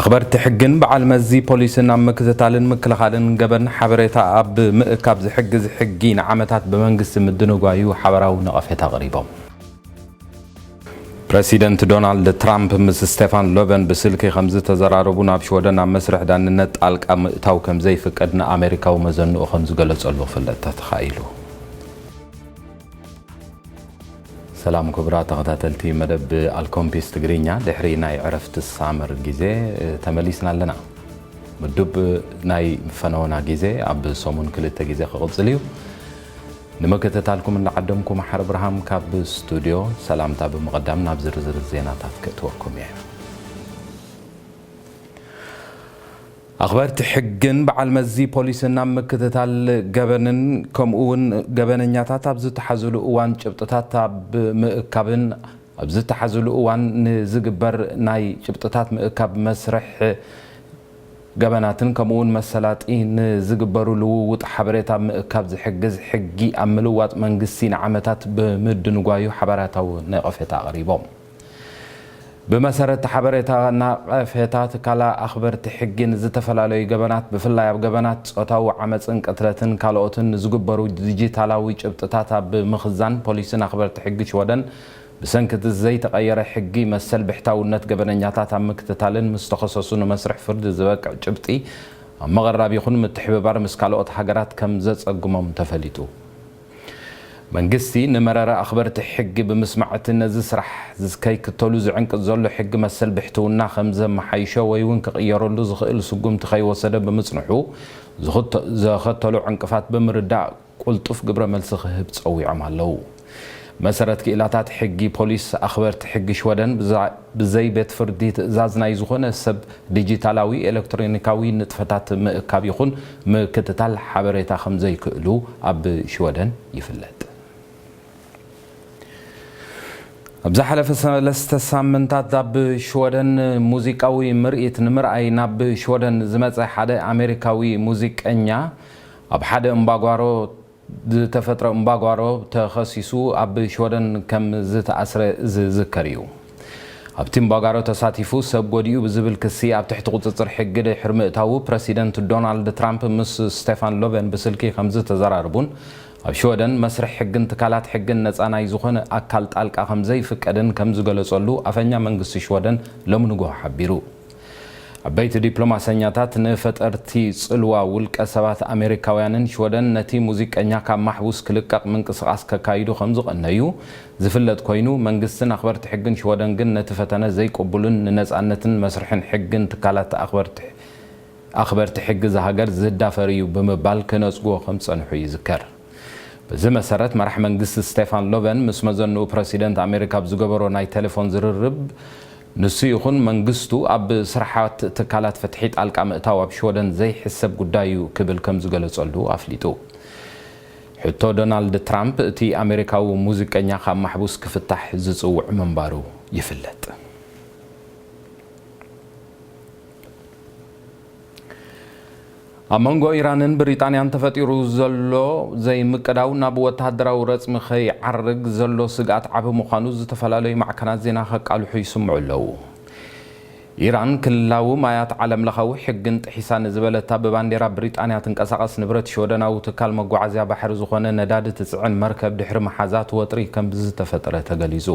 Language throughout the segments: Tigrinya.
ኣኽበርቲ ሕግን በዓል መዚ ፖሊስን ኣብ ምክትታልን ምክልኻልን ገበን ሓበሬታ ኣብ ምእካብ ዝሕግዝ ሕጊ ንዓመታት ብመንግስቲ ምድንጓዩ ሓበራዊ ነቐፌታ ኣቕሪቦም። ፕረሲደንት ዶናልድ ትራምፕ ምስ ስቴፋን ሎቨን ብስልኪ ከም ዝተዘራረቡ ናብ ሽወደን ኣብ መስርሕ ዳንነት ጣልቃ ምእታው ከም ዘይፍቀድ ንኣሜሪካዊ መዘንኡ ከም ዝገለጸሉ ክፍለጥ ተኻኢሉ። ሰላም ክቡራት ተኸታተልቲ መደብ ኣልኮምፒስ ትግርኛ፣ ድሕሪ ናይ ዕረፍቲ ሳመር ግዜ ተመሊስና ኣለና። ምዱብ ናይ ፈነወና ግዜ ኣብ ሰሙን ክልተ ግዜ ክቕጽል እዩ። ንምክትታልኩም እናዓደምኩ መሓር ኣብርሃም ካብ ስቱድዮ ሰላምታ ብምቕዳም ናብ ዝርዝር ዜናታት ክእትወኩም እየ። ኣኽበርቲ ሕግን በዓል መዚ ፖሊስን ኣብ ምክትታል ገበንን ከምኡ እውን ገበነኛታት ኣብ ዝተሓዙሉ እዋን ጭብጥታት ኣብ ምእካብን ኣብ ዝተሓዙሉ እዋን ንዝግበር ናይ ጭብጥታት ምእካብ መስርሕ ገበናትን ከምኡ እውን መሰላጢ ንዝግበሩ ልውውጥ ሓበሬታ ምእካብ ዝሕግዝ ሕጊ ኣብ ምልዋጥ መንግስቲ ንዓመታት ብምድንጓዩ ሓበራታዊ ነቐፌታ ኣቕሪቦም። ብመሰረት ሓበሬታ ናቐፌታ ትካላ ኣኽበርቲ ሕጊ ንዝተፈላለዩ ገበናት ብፍላይ ኣብ ገበናት ጾታዊ ዓመፅን ቅትለትን ካልኦትን ንዝግበሩ ዲጂታላዊ ጭብጥታት ኣብ ምኽዛን ፖሊስን ኣኽበርቲ ሕጊ ሽወደን ብሰንኪ እቲ ዘይተቐየረ ሕጊ መሰል ብሕታውነት ገበነኛታት ኣብ ምክትታልን ምስ ተኸሰሱ ንመስርሕ ፍርዲ ዝበቅዕ ጭብጢ ኣብ ምቕራብ ይኹን ምትሕብባር ምስ ካልኦት ሃገራት ከም ዘጸግሞም ተፈሊጡ። መንግስቲ ንመረረ ኣኽበርቲ ሕጊ ብምስማዕ እቲ ነዚ ስራሕ ከይክተሉ ዝዕንቅጽ ዘሎ ሕጊ መሰል ብሕትውና ከም ዘመሓይሾ ወይ እውን ክቕየረሉ ዝኽእል ስጉምቲ ከይወሰደ ብምጽንሑ ዝኽተ- ዘኸተሎ ዕንቅፋት ብምርዳእ ቅልጡፍ ግብረ መልሲ ክህብ ጸዊዖም ኣለዉ። መሰረት ክኢላታት ሕጊ ፖሊስ ኣኽበርቲ ሕጊ ሽወደን ብዛ- ብዘይ ቤት ፍርዲ ትእዛዝ ናይ ዝኾነ ሰብ ዲጂታላዊ ኤሌክትሮኒካዊ ንጥፈታት ምእካብ ይኹን ምክትታል ሓበሬታ ከም ዘይክእሉ ኣብ ሽወደን ይፍለጥ። ኣብ ዝሓለፈ ሰለስተ ሳምንታት ኣብ ሽወደን ሙዚቃዊ ምርኢት ንምርኣይ ናብ ሽወደን ዝመጸ ሓደ ኣሜሪካዊ ሙዚቀኛ ኣብ ሓደ እምባጓሮ ዝተፈጥረ እምባጓሮ ተኸሲሱ ኣብ ሽወደን ከም ዝተኣስረ ዝዝከር እዩ። ኣብቲ እምባጓሮ ተሳቲፉ ሰብ ጎዲኡ ብዝብል ክሲ ኣብ ትሕቲ ቁጽጽር ሕጊ ድሕሪ ምእታዉ ፕረሲደንት ዶናልድ ትራምፕ ምስ ስቴፋን ሎቨን ብስልኪ ከም ዝተዘራረቡን ኣብ ሽወደን መስርሕ ሕግን ትካላት ሕግን ነጻ ናይ ዝኾነ ኣካል ጣልቃ ከም ዘይፍቀድን ከም ዝገለጸሉ ኣፈኛ መንግስቲ ሽወደን ሎሚ ንግሆ ሓቢሩ። ዓበይቲ ዲፕሎማሰኛታት ንፈጠርቲ ጽልዋ ውልቀ ሰባት ኣሜሪካውያንን ሽወደን ነቲ ሙዚቀኛ ካብ ማሕቡስ ክልቀቕ ምንቅስቓስ ከካይዱ ከም ዝቐነዩ ዝፍለጥ ኮይኑ፣ መንግስትን ኣኽበርቲ ሕግን ሽወደን ግን ነቲ ፈተነ ዘይቅቡልን ንነጻነትን መስርሕን ሕግን ትካላት ኣኽበርቲ ኣኽበርቲ ሕጊ እዛ ሃገር ዝዳፈር እዩ ብምባል ክነጽግዎ ከም ዝጸንሑ ይዝከር። በዚ መሰረት መራሕ መንግስቲ ስቴፋን ሎቨን ምስ መዘንኡ ፕረሲደንት ኣሜሪካ ኣብ ዝገበሮ ናይ ቴሌፎን ዝርርብ ንሱ ይኹን መንግስቱ ኣብ ስራሓት ትካላት ፍትሒ ጣልቃ ምእታው ኣብ ሽወደን ዘይሕሰብ ጉዳይ እዩ ክብል ከም ዝገለጸሉ ኣፍሊጡ። ሕቶ ዶናልድ ትራምፕ እቲ ኣሜሪካዊ ሙዚቀኛ ካብ ማሕቡስ ክፍታሕ ዝጽውዕ ምንባሩ ይፍለጥ። ኣብ መንጎ ኢራንን ብሪጣንያን ተፈጢሩ ዘሎ ዘይምቅዳው ናብ ወተሃደራዊ ረጽሚ ከይዓርግ ዘሎ ስግኣት ዓቢ ምዃኑ ዝተፈላለዩ ማዕከናት ዜና ከቃልሑ ይስምዑ ኣለዉ። ኢራን ክልላዊ ማያት ዓለምለኻዊ ሕግን ጥሒሳ ንዝበለታ ብባንዴራ ብሪጣንያ ትንቀሳቐስ ንብረት ሽወደናዊ ትካል መጓዓዝያ ባሕሪ ዝኾነ ነዳዲ ትጽዕን መርከብ ድሕሪ ምሓዛ እቲ ወጥሪ ከም ዝተፈጠረ ተገሊጹ።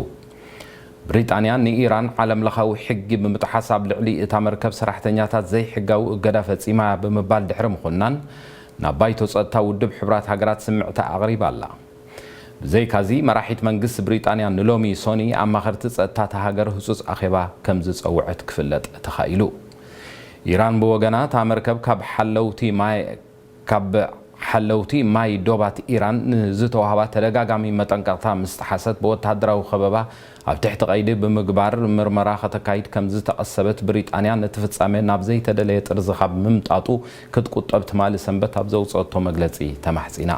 ብሪጣንያ ንኢራን ዓለምለኻዊ ሕጊ ብምጥሓስ ኣብ ልዕሊ እታ መርከብ ሰራሕተኛታት ዘይሕጋዊ እገዳ ፈጺማ እያ ብምባል ድሕሪ ምኹናን ናብ ባይቶ ጸጥታ ውድብ ሕቡራት ሃገራት ስምዕታ ኣቕሪባ ኣላ። ብዘይካዚ መራሒት መንግስቲ ብሪጣንያ ንሎሚ ሶኒ ኣማኸርቲ ጸጥታ እታ ሃገር ህጹጽ ኣኼባ ከም ዝጸውዐት ክፍለጥ ተኻኢሉ። ኢራን ብወገና እታ መርከብ ካብ ሓለውቲ ማይ ካብ ሓለውቲ ማይ ዶባት ኢራን ንዝተዋህባ ተደጋጋሚ መጠንቀቕታ ምስ ጠሓሰት ብወተሃደራዊ ከበባ ኣብ ትሕቲ ቀይዲ ብምግባር ምርመራ ከተካይድ ከም ዝተቐሰበት ብሪጣንያ ነቲ ፍጻሜ ናብ ዘይተደለየ ጥርዚ ካብ ምምጣጡ ክትቁጠብ ትማሊ ሰንበት ኣብ ዘውፀአቶ መግለፂ ተማሕፂና።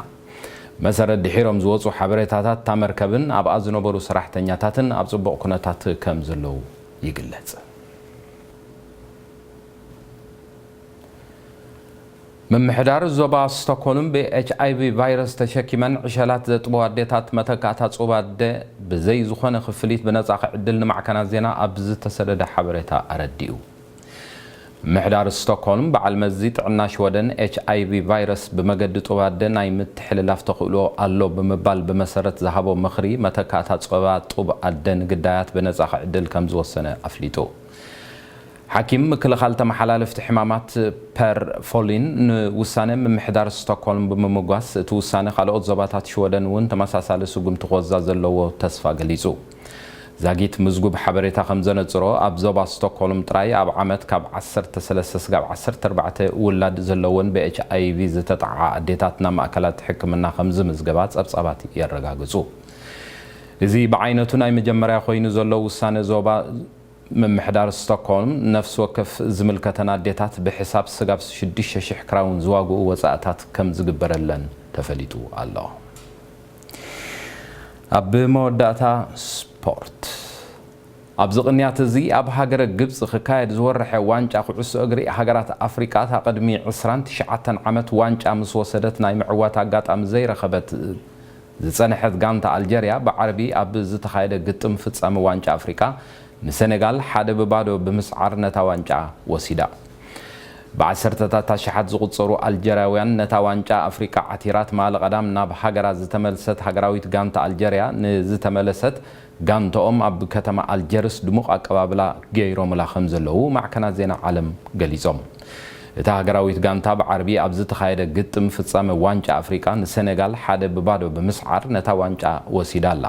መሰረት ድሒሮም ዝወፁ ሓበሬታታት እታ መርከብን ኣብኣ ዝነበሩ ሰራሕተኛታትን ኣብ ፅቡቕ ኩነታት ከም ዘለዉ ይግለጽ። ምምሕዳር ዞባ ስቶክሆልም ብኤች ኣይ ቪ ቫይረስ ተሸኪመን ዕሸላት ዘጥበዋ ኣዴታት መተካእታ ጾባ ኣደ ብዘይ ዝኾነ ክፍሊት ብነጻ ክዕድል ንማዕከናት ዜና ኣብ ዝተሰደደ ሓበሬታ ኣረዲኡ። ምሕዳር ስቶክሆልም፣ በዓል መዚ ጥዕና ሽወደን ኤች ኣይ ቪ ቫይረስ ብመገዲ ጡብ ኣደ ናይ ምትሕልላፍ ተኽእሎ ኣሎ ብምባል ብመሰረት ዝሃቦ ምኽሪ፣ መተካእታ ጸባ ጡብ ኣደ ንግዳያት ብነጻ ክዕድል ከም ዝወሰነ ኣፍሊጡ። ሓኪም ምክልኻል ተመሓላለፍቲ ሕማማት ፐር ፎሊን ንውሳነ ምምሕዳር ስቶክሆልም ብምምጓስ፣ እቲ ውሳነ ካልኦት ዞባታት ሽወደን እውን ተመሳሳሊ ስጉምቲ ክወዛ ዘለዎ ተስፋ ገሊጹ። ዛጊት ምዝጉብ ሓበሬታ ከም ዘነጽሮ፣ ኣብ ዞባ ስቶክሆልም ጥራይ ኣብ ዓመት ካብ ዓሰርተ ሰለስተ ስጋብ ዓሰርተ ኣርባዕተ ውላድ ዘለወን ብ ኤች ኣይ ቪ ዝተጠቕዓ ኣዴታት ናብ ማእከላት ሕክምና ከም ዝምዝገባ ጸብጻባት የረጋግጹ። እዚ ብዓይነቱ ናይ መጀመርያ ኮይኑ ዘሎ ውሳነ ዞባ ምምሕዳር ስቶክሆልም፣ ነፍሲ ወከፍ ዝምልከተን ኣዴታት ብሕሳብ ስጋብ ሽዱሽተ ሽሕ ክራውን ዝዋግኡ ወጻእታት ከም ዝግበረለን ተፈሊጡ ኣሎ። ኣብ መወዳእታ ስፖርት። ኣብዚ ቅንያት እዚ ኣብ ሃገረ ግብጺ ክካየድ ዝወረሐ ዋንጫ ኩዕሶ እግሪ ሃገራት ኣፍሪቃ፣ እታ ቅድሚ ዕስራን ትሽዓተን ዓመት ዋንጫ ምስ ወሰደት ናይ ምዕዋት ኣጋጣሚ ዘይረኸበት ዝጸንሐት ጋንታ ኣልጀርያ፣ ብዓርቢ ኣብ ዝተኻየደ ግጥም ፍጻመ ዋንጫ ኣፍሪቃ ንሰኔጋል ሓደ ብባዶ ብምስዓር ነታ ዋንጫ ወሲዳ። ብዓሰርተታት ኣሽሓት ዝቑጸሩ ኣልጀርያውያን ነታ ዋንጫ ኣፍሪቃ ዓቲራ ትማሊ ቀዳም ናብ ሃገራ ዝተመልሰት ሃገራዊት ጋንታ ኣልጀርያ፣ ንዝተመለሰት ጋንታኦም ኣብ ከተማ ኣልጀርስ ድሙቕ ኣቀባብላ ገይሮምላ ከም ዘለዉ ማዕከናት ዜና ዓለም ገሊጾም። እታ ሃገራዊት ጋንታ ብዓርቢ ኣብ ዝተኻየደ ግጥም ፍጻመ ዋንጫ ኣፍሪቃ ንሰኔጋል ሓደ ብባዶ ብምስዓር ነታ ዋንጫ ወሲዳ ኣላ።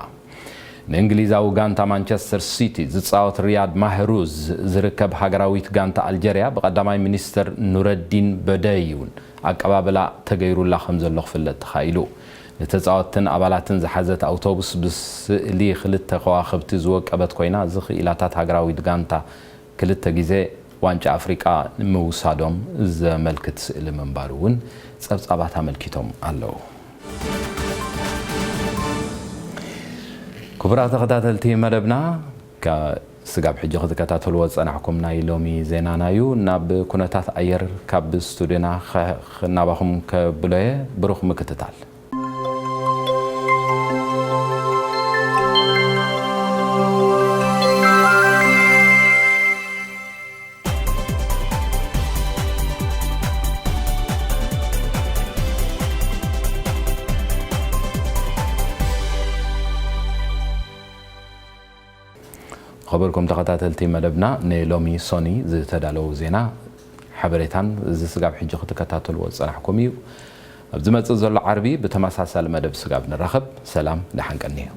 ንእንግሊዛዊ ጋንታ ማንቸስተር ሲቲ ዝጻወት ሪያድ ማህሩዝ ዝርከብ ሃገራዊት ጋንታ ኣልጀርያ ብቀዳማይ ሚኒስተር ኑረዲን በደይ እውን ኣቀባብላ ተገይሩላ ከም ዘሎ ክፍለጥ ተኻኢሉ። ንተጻወትትን ኣባላትን ዝሓዘት ኣውቶቡስ ብስእሊ ክልተ ከዋኽብቲ ዝወቀበት ኮይና፣ እዚ ክኢላታት ሃገራዊት ጋንታ ክልተ ግዜ ዋንጫ ኣፍሪቃ ንምውሳዶም ዘመልክት ስእሊ ምንባሩ እውን ጸብጻባት ኣመልኪቶም ኣለዉ። ክቡራት ተኸታተልቲ መደብና፣ ካ-፣ ስጋብ ሕጂ ክትከታተልዎ ዝጸናሕኩም ናይ ሎሚ ዜናና እዩ። ናብ ኩነታት ኣየር ካብ ስቱድዮና ኸ-፣ ኸ-፣ ናባኹም ከብሎ እየ። ብሩኽ ምክትታል። ዝኸበርኩም ተኸታተልቲ መደብና፣ ንሎሚ ሶኒ ዝተዳለዉ ዜና፣ ሓበሬታን እዚ ስጋብ ሕጂ ክትከታተልዎ ዝጸናሕኩም እዩ። ኣብ ዝመጽእ ዘሎ ዓርቢ ብተመሳሳሊ መደብ ስጋብ ንራኸብ፣ ሰላም፣ ደሓን ቀንዩ።